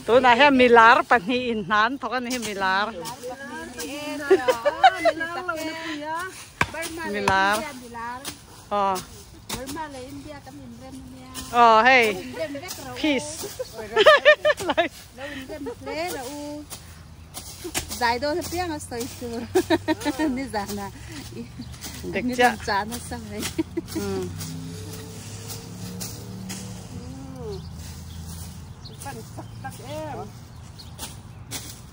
Tunah hian milar pahnihin hna an thawk a ni hi milar. Milar. Aw. Aw hei peace. Zai dawn apiang a sawi tur nizan ah Dik chiah. Nizan chah nasa mai.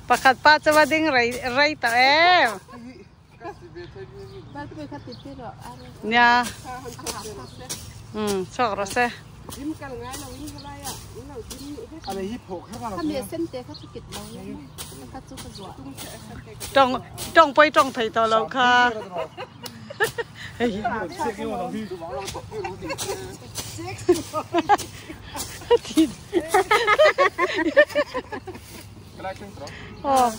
Pakhat pa chu va ding rei rei tawh em. Nia. Um chhuak rawh se. Tawng tawng pawh i tawng thei tawh loh kha. Aw.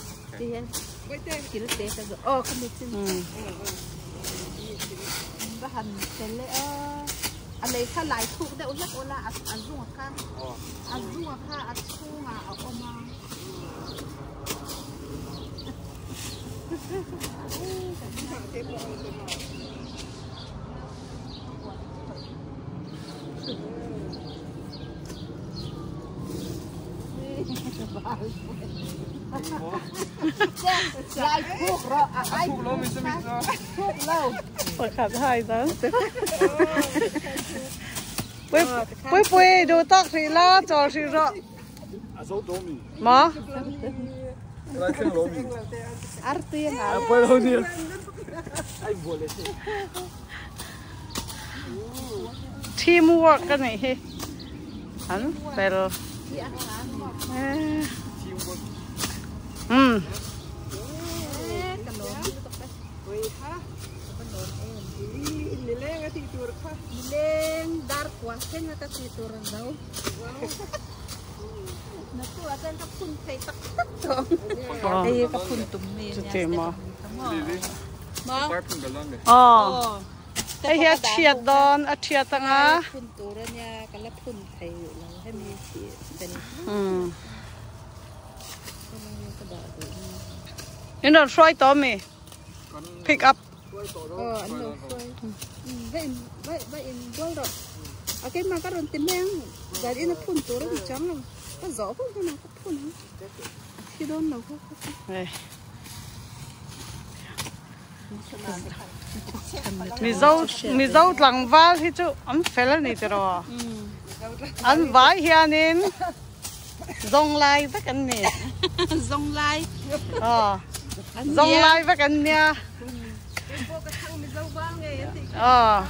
Pakhat hai dan. Pui pui pui duh tawk hrih la chawl hrih rawh. Maw? Team work a nih hi an fel umm. Chuti maw? Aw hei hi a thiat dawn a thiat anga umm in rawn hruai tawh ami pick up. Mizo Mizo tlangval hi chu an fel a ni tiraw an vai hianin zawng lai vek an ni zawng lai aw zawng lai vek an nia aw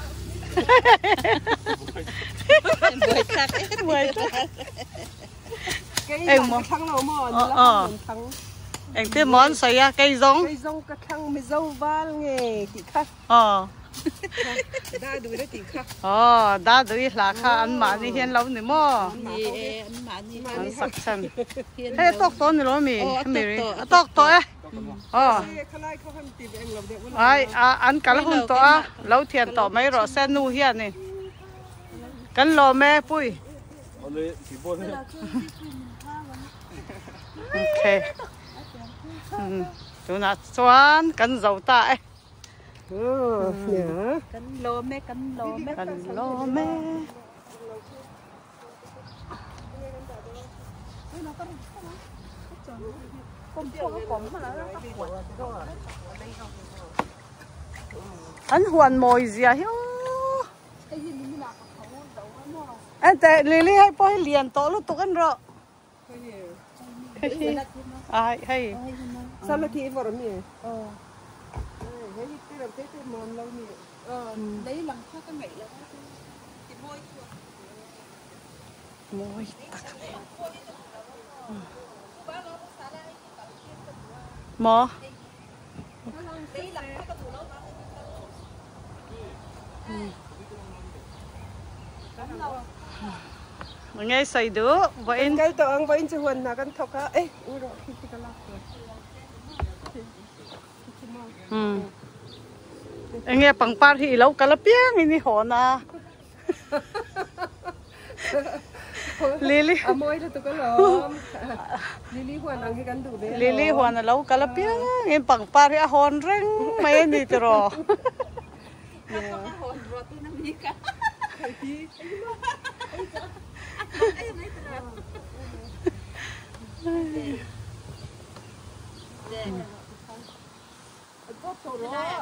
Engmaw engtin maw an sawi a kei zawng Kei zawng ka thlang Mizo val nge tih kha aw Da duh na tih kha aw da duh i hla kha an mahni hian lo ni maw an sak chhan hei a tawk tawh a ni lo mi hemi a tawk tawh e aw ai an kal hun tawh a lo thian tawh mai rawh se nu hianin kan lawm e pui. Okay. Tunah chuan kan zo ta e. Kan lawm e, kan lawm e. Kan lawm e. An huan mawi zia hi aw. Enteh Lily hei pawh hi lian tawh lutuk an rawh. Hei hi ai hei. Sala khi i vawrh mi. Hei hi te te te mam lo ni. Lei lang kha ka ngaih lo a ti mawi chu. Mawi tak a ni. Maw? Nge sawi duh vawiin. Kal tawh ang vawiin chu huan hna kan thawk a e u rawh khi khi ka lak tur. Enge pangpar hi i lo kal apiang in i hawn a. Lily A mawi lutuk alawm. Lily huan ang hi kan duh ve alawm. Lily huan a lo kal apiang in pangpar hi a hawn reng mai a ni tiraw.